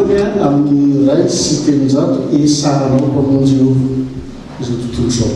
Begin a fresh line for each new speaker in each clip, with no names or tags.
Voalohany amin'ny 301, Esahanao Mpamonjy ô izao tontolo izao.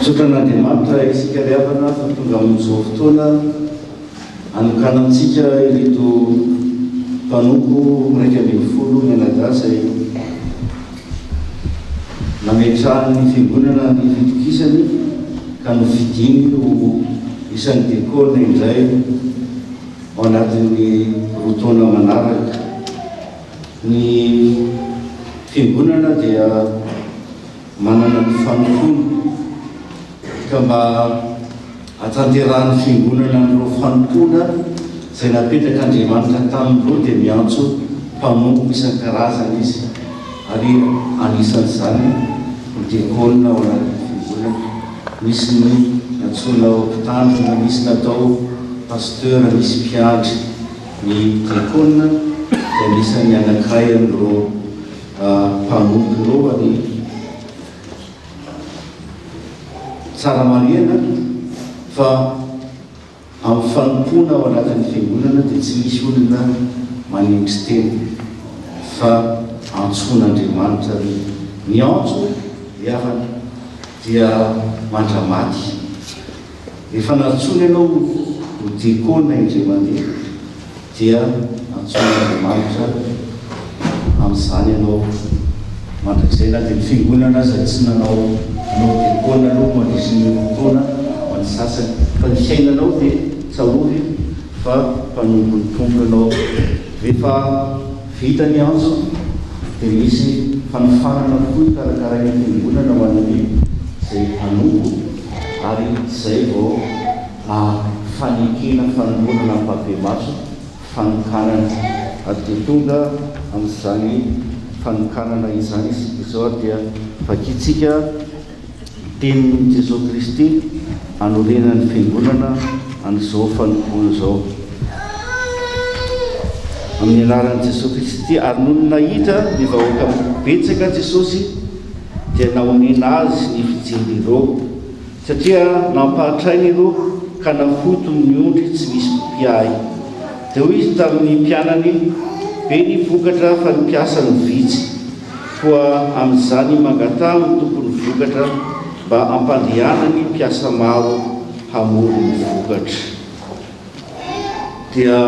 Misaotra an'Andriamanitra isika ry havana fa tonga amin'izao fotoana anokanantsika ireto mpanompo 11 mianadahy izay nametrahan'ny Fiangonana ny fitokisany ka nofidiny ho isan'ny diakona indray ao anatin'ny roa taona manaraka. Ny Fiangonana dia manana ny fanompoana ka mba hahatanterahan'ny Fiangonana an'ireo fanompoana izay napetrak'Andriamanitra tamin'ireo dia miantso mpanompo isan-karazany Izy ary anisan'izany ny diakona ao anatin'ny Fiangonana. Misy ny nantsoina ho mpitandrina, misy natao pasteur, misy mpiandry. Ny diakona dia anisan'ny anankiray amin'ireo mpanompo ireo ary tsara marihana fa amin'ny fanompoana ao anatin'ny fiangonana dia tsy misy olona manendry tena fa antsoin'Andriamanitra ny ny antso ry havana dia mandra-maty. Rehefa nantsoina ianao ho diakona indray mandeha dia antsoin'Andriamanitra amin'izany ianao mandrakizay na dia ny fiangonana aza tsy nanao anao diakona aloha mandritry ny roa taona ho an'ny sasany fa ny fiainanao dia tsarovy fa mpanompon'ny Tompo ianao. Rehefa vita ny antso dia misy fanofanana fohy karakarain'ny fiangonana ho an'ny izay hanompo ary izay vao fanekena fanolorana ampahibemaso fanokanana ary dia tonga amin'izany fanokanana izany isika izao ary dia vakintsika ny tenin'i Jesoa Kristy anorenan'ny Fiangonana an'izao fanompoana izao. Amin'ny anaran'i Jesoa Kristy ary nony nahita ny vahoaka betsaka Jesosy dia nahonena azy ny fijery ireo Satria nampahantraina ireo ka nafoy toy ny ondry tsy misy mpiahy. Dia hoy Izy tamin'ny mpianany, Be ny vokatra fa ny mpiasa no vitsy. Koa amin'izany mangataha amin'ny Tompon'ny vokatra mba hampandehanany mpiasa maro hamory ny vokatra. Dia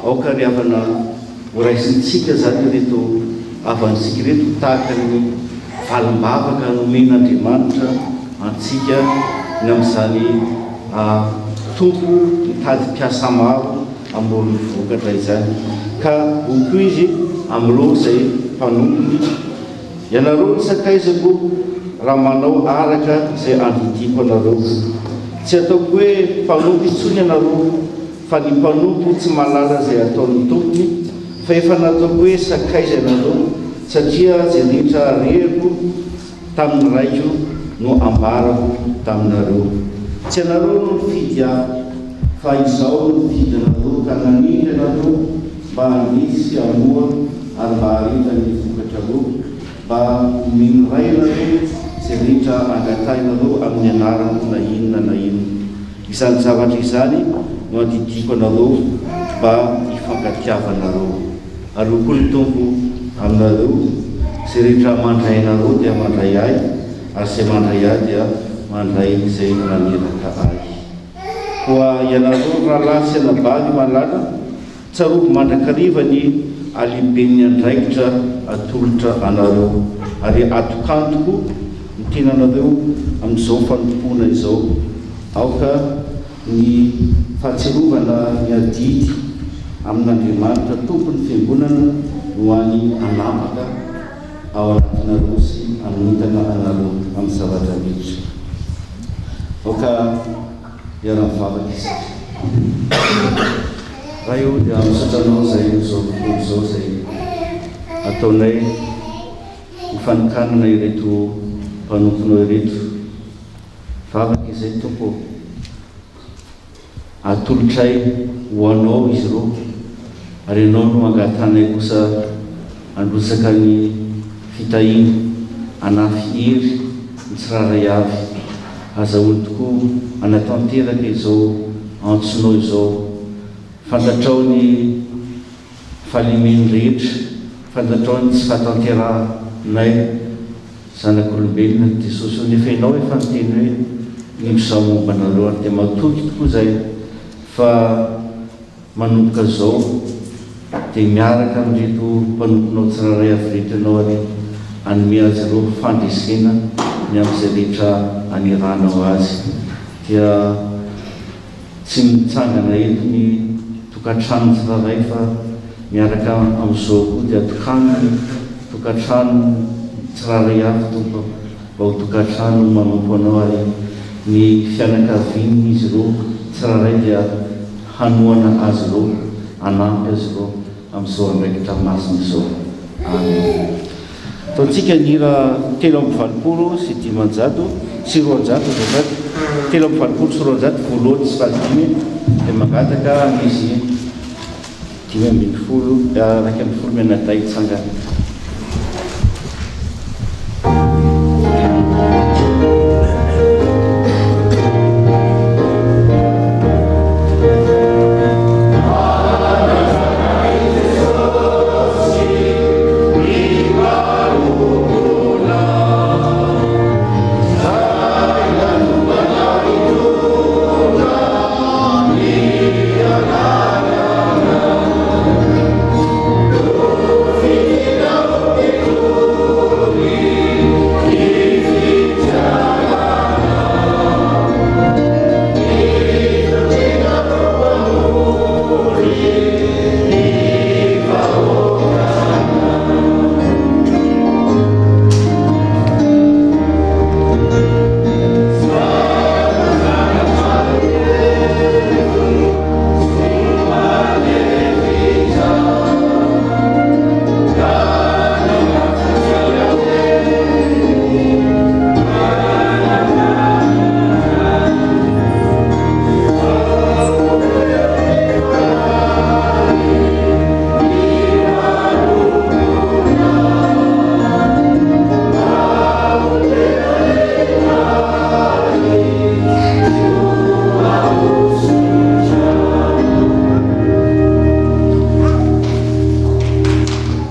aoka ry havana horaisintsika izany ireto havantsika ireto tahaka ny valim-bavaka nomen'Andriamanitra antsika ny amin'izany Tompo mitady mpiasa maro hamory ny vokatra izany. Ka hoy koa Izy amin'ireo izay mpanompony, Ianareo ny sakaizako raha manao araka izay andidiako anareo. Tsy ataoko hoe mpanompo intsony ianareo, fa ny mpanompo tsy mahalala izay ataon'ny tompony, fa efa nataoko hoe sakaiza ianareo, satria izay rehetra reko tamin'ny Raiko no ambarako taminareo. Tsy ianareo no nifidy Ahy, fa Izaho no nifidy anareo ka nanendry anareo mba handeha sy hamoa ary mba hahareta ny vokatrareo, mba homen'ny Ray anareo izay rehetra angatahinareo amin'ny anarako na inona na inona. Izany zavatra izany no andidiako anareo mba hifankatiavanareo. Ary hoy koa ny Tompo aminareo, Izay rehetra mandray anareo dia mandray Ahy, ary izay mandray Ahy dia mandray izay naniraka Ahy. Koa ianareo ry rahalahy sy anabavy malala, Tsarovy mandrakariva ny halehiben'ny andraikitra atolotra anareo, ary atokano tokoa ny tenanareo amin'izao fanompoana izao. Aoka ny fahatsiarovana ny adidy amin'Andriamanitra Tompon'ny Fiangonana no hany hanapaka. ao anatinareo sy hanentana anareo amin'ny zavatra rehetra. Aoka hiara-mivavaka isika. Ray ô, dia misaotra Anao izay amin'izao tontolo izao izay ataonay ho fanokanana ireto mpanomponao ireto. Vavaka izay Tompo ô. Atolotray ho Anao izy ireo, ary Ianao no angatahanay kosa handrotsaka ny fitahiana, hanafy hery ny tsirairay avy, azahoany tokoa hanatanteraka izao antsonao izao. Fantatrao ny fahalemeny rehetra, fantatrao ny tsy fahatanterahanay zanak'olombelona, Jesosy ô, nefa Ianao efa niteny hoe, Indro Izaho momba anareo, ary dia matoky tokoa izahay fa manomboka izao dia miaraka amin'ireto mpanomponao tsirairay avy ireto Ianao ary hanome azy ireo fandresena ny amin'izay rehetra anirahanao azy. Dia. Tsy mitsangana eto ny tokantrano tsirairay fa miaraka amin'izao koa dia tokano ny tokantrano tsirairay avy Tompo mba ho tokantrano manompo Anao ary ny fianakavian'izy ireo tsirairay dia hanohana azy ireo, hanampy azy ireo amin'izao andraikitra masina izao. Amen. Ataontsika ny hira 283 azafady, 283 voalohany sy fahadimy dia mangataka amin'izy 15, 11 mianadahy hitsangana.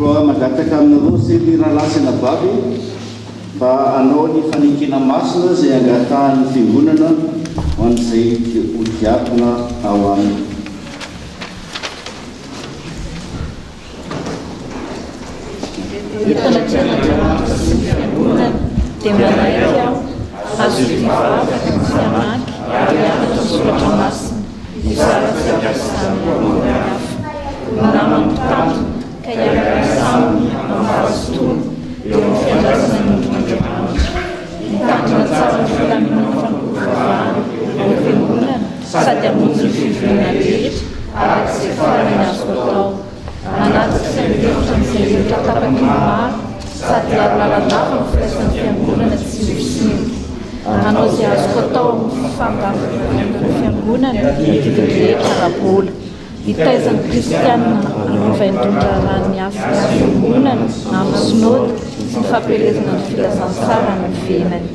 Koa mangataka aminareo se ry rahalahy sy anabavy mba hanao ny fanekena masina izay angatahan'ny Fiangonana ho an'izay ho diakona ao aminy.
Eto anatrehan'Andriamanitra sy ny Fiangonany dia manaiky aho hazoto hivavaka sy hamaky ary hianatra ny Soratra Masina, hizara sy hampiasa izany amin'ny hafa, ho naman'ny mpitandrina ka hiara-hiasa aminy amin'ny fahazotoana eo amin'ny fiandrasana ny ondrin'Andriamanitra, hitandrina tsara ny filaminan'ny fanompoam-pivavahana ao am-piangonana sady hamonjy ny fivoriana rehetra araka izay farany azoko atao. Manaja sy handefitra amin'izay hevitra tapaky ny maro sady hiaro lalandava ny firaisan'ny Fiangonana tsy ho simba. Hanao izay azoko atao amin'ny fandaminana ny Fiangonana ny didiny rehetra ara-bola. Hitaiza ny Kristianina hanao vaindohan-draharahan'ny hasin'ny Fiangonana amin'ny Synoda sy ny fampielezana ny filazantsara any ivelany.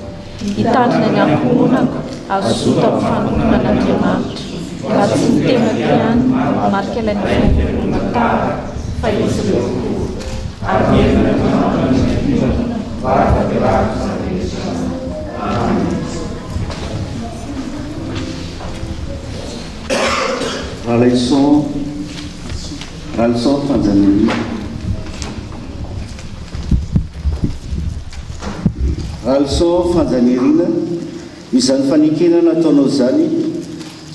Hitandrina ny ankohonako hazoto amin'ny fanompoana an'Andriamanitra, mba tsy ny tenako ihany no marika ilay noforonina tamiko, fa izy ireo koa. Ary velona Andriamanitra ny fiangonana mba hahatanterahako izany rehetra izany. Amena.
Ralaison Ralison Fanjanirina. Ralison Fanjanirina, Izany fanekena nataonao izany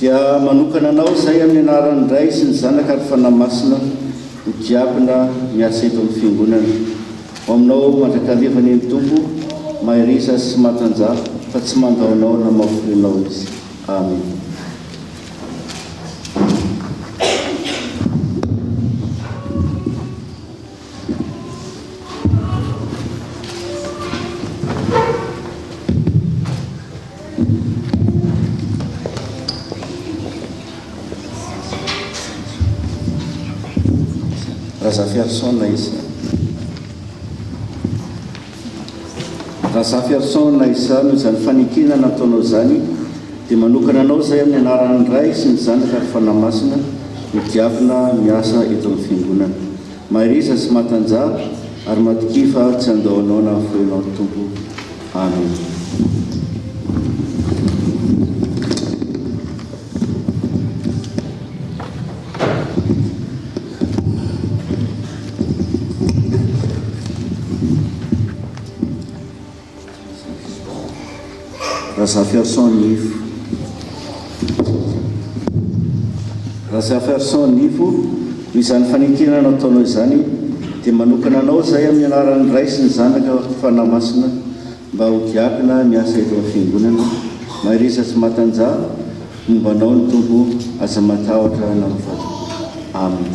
dia manokana anao izay amin'ny anaran'ny Ray sy ny Zanaka ary Fanahy Masina ho diakona miasa eto amin'ny Fiangonana. Ho aminao mandrakariva anie ny Tompo, mahereza sy matanjaha fa tsy mandao anao na mahafoy anao Izy. Amen. Razafiarison Naïssa Razafiarison Naïssa noho izany fanekena nataonao izany dia manokana anao izay amin'ny anaran'ny Ray sy ny Zanaka ary Fanahy Masina ho diakona miasa eto amin'ny Fiangonana. Mahereza sy matanjaha ary matokia fa tsy handao anao na hahafoy anao ny Tompo. Amen. Razafiarison Nivo Razafiarison Nivo Noho izany fanekena nataonao izany dia manokana anao izahay amin'ny anaran'ny Ray sy ny Zanaka ary Fanahy Masina mba ho diakona miasa eto amin'ny Fiangonana. Mahereza sy matanjaha, momba anao ny Tompo, aza matahotra na mivadi-po. Amen.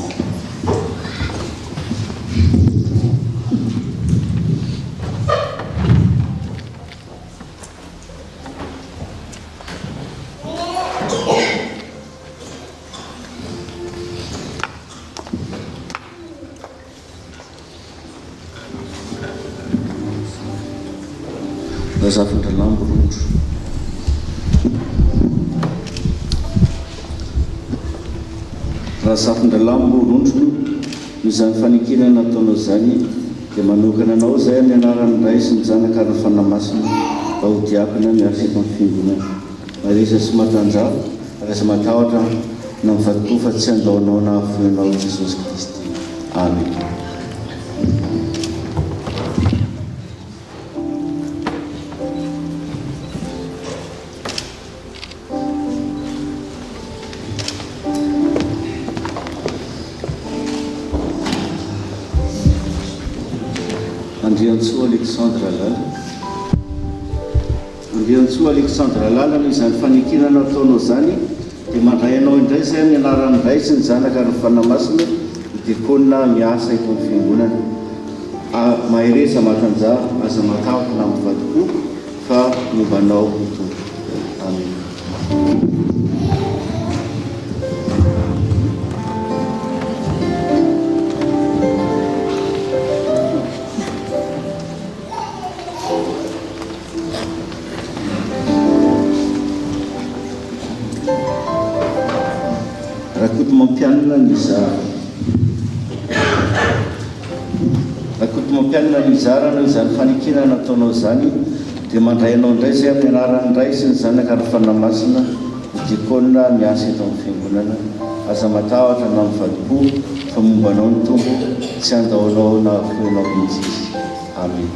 Razafindralambo Rondro. Razafindralambo Rondro noho izany fanekena nataonao izany dia manokana anao izahay amin'ny anaran'ny Ray sy ny Zanaka ary ny Fanahy Masina mba ho diakona miasa eto amin'ny Fiangonana. Marisa sy matanjaha ary aza matahotra na mivadi-po fa tsy handao anao na hahafoy anao Jesosy Kristy. Amen. Andriantsoa Alexandre Lala. Andriantsoa Alexandre Lala noho izany fanekena nataonao izany dia mandray anao indray izay amin'ny anaran'ny Ray sy ny Zanaka ary ny Fanahy Masina ho diakona miasa eto amin'ny Fiangonana. A Mahereza matanjaha aza matahotra na mivadi-po fa momba anao ny Tompo. Amena. Rakotomampianina Nizara Rakotomampianina Nizara noho izany fanekena nataonao izany dia mandray anao indray izay amin'ny anaran'ny Ray sy ny Zanaka ary ny Fanahy Masina ho diakona miasa eto amin'ny Fiangonana. Aza matahotra na mivadi-po fa momba anao ny Tompo, tsy handao anao na hahafoy anao mihitsy Izy. Amen.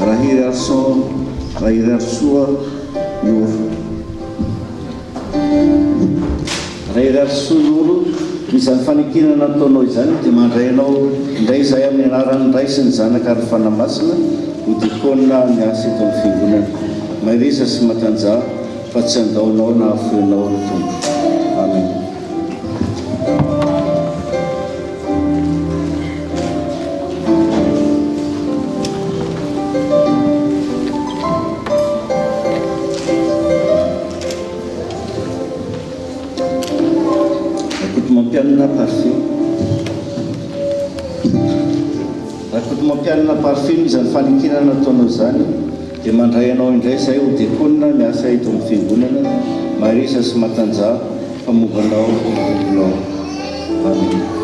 Raheriarison Raheriarisoa Noro Raheriarisoa Noro Izany fanekena nataonao izany dia mandray anao indray izahay amin'ny anaran'ny Ray sy ny Zanaka ary ny Fanahy Masina ho diakona miasa eto amin'ny Fiangonana. Mahereza sy matanjaha fa tsy handao anao na hahafoy anao ny Tompo. Amen. Rakotomampianina Parfait Rakotomampianina Parfait noho izany fanekena nataonao izany dia mandray anao indray izahay ho diakona miasa eto amin'ny fiangonana Marisa sy Matanjaha fa momba anao ny Tomponao. Amena.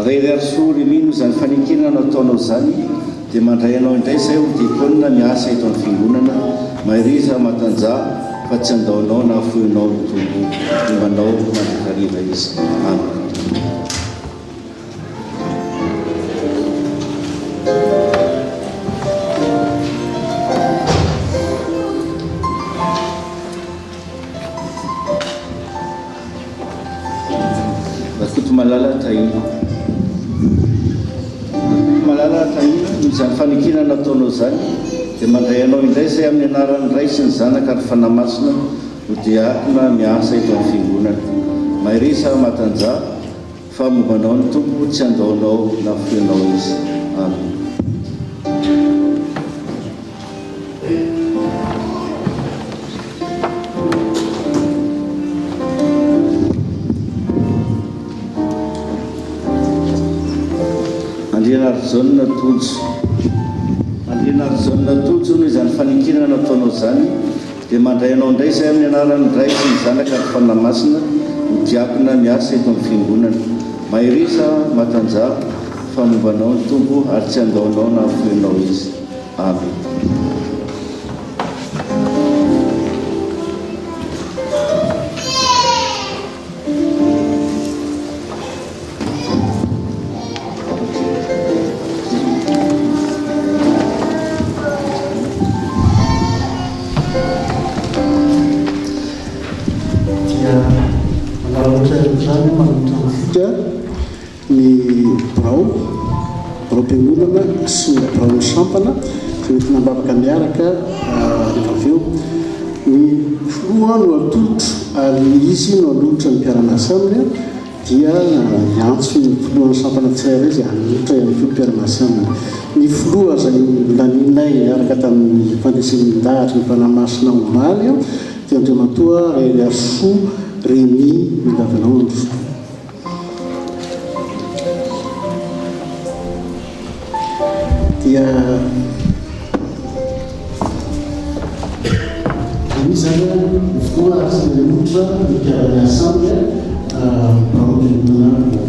Rainiharisoa Rémi noho izany fanekena nataonao izany dia mandray anao indray izay ho diakona miasa eto amin'ny fiangonana, mahereza matanjaha fa tsy handao anao na hafoinao ny Tompo homba anao mandrakariva Izy. Amen. Rakotomalala Tahina Rakotomalala Tahina, noho izany fanekena nataonao izany, dia mandray anao indray izay amin'ny anaran'ny Ray sy ny Zanaka ary Fanahy Masina ho diakona miasa eto amin'ny Fiangonana. Mahereza matanjaha fa momba anao ny Tompo, tsy handao anao na hafoy anao Izy. Amen. Andrianarijaona Tojo Andrianarijaona Tojo noho izany fanekena nataonao izany dia mandray anao indray izahay amin'ny anaran'ny Ray sy ny Zanaka ary Fanahy Masina ho diakona miasa eto amin'ny Fiangonana. Mahereza, matanjaha fa momba anao ny Tompo ary tsy handao anao na hahafoy anao Izy. Amen.
Dia manararaotra ihany manolotra antsika ny birao, biraom-piangonana sy ny biraon'ny sampana izay hoentina am-bavaka miaraka rehefa avy eo. Ny filoha no atolotra ary izy no hanolotra ny mpiara-miasa aminy dia hiantso ny filohan'ny sampana tsirairay izay hanolotra ihany koa ny mpiara-miasa aminy. Ny filoha izay nolaninay niaraka tamin'ny fandresen'ny-dahatry ny Fanahy Masina omaly dia Andriamatoa Rainiharisoa Rémi Milavinandro. Dia dia misy izany ny fotoana ary tsy nanolotra ny mpiara-miasa aminy biraom-piangonana vaovao.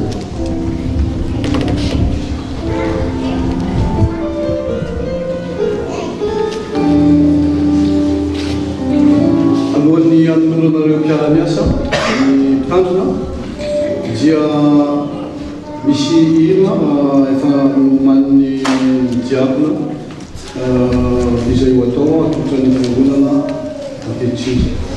Alohan'ny hanolorana ireo mpiara-miasa ny mpitandrina dia misy hira efa nomanin'ny diakona izay ho atao atolotra ny fiangonana ankehitriny.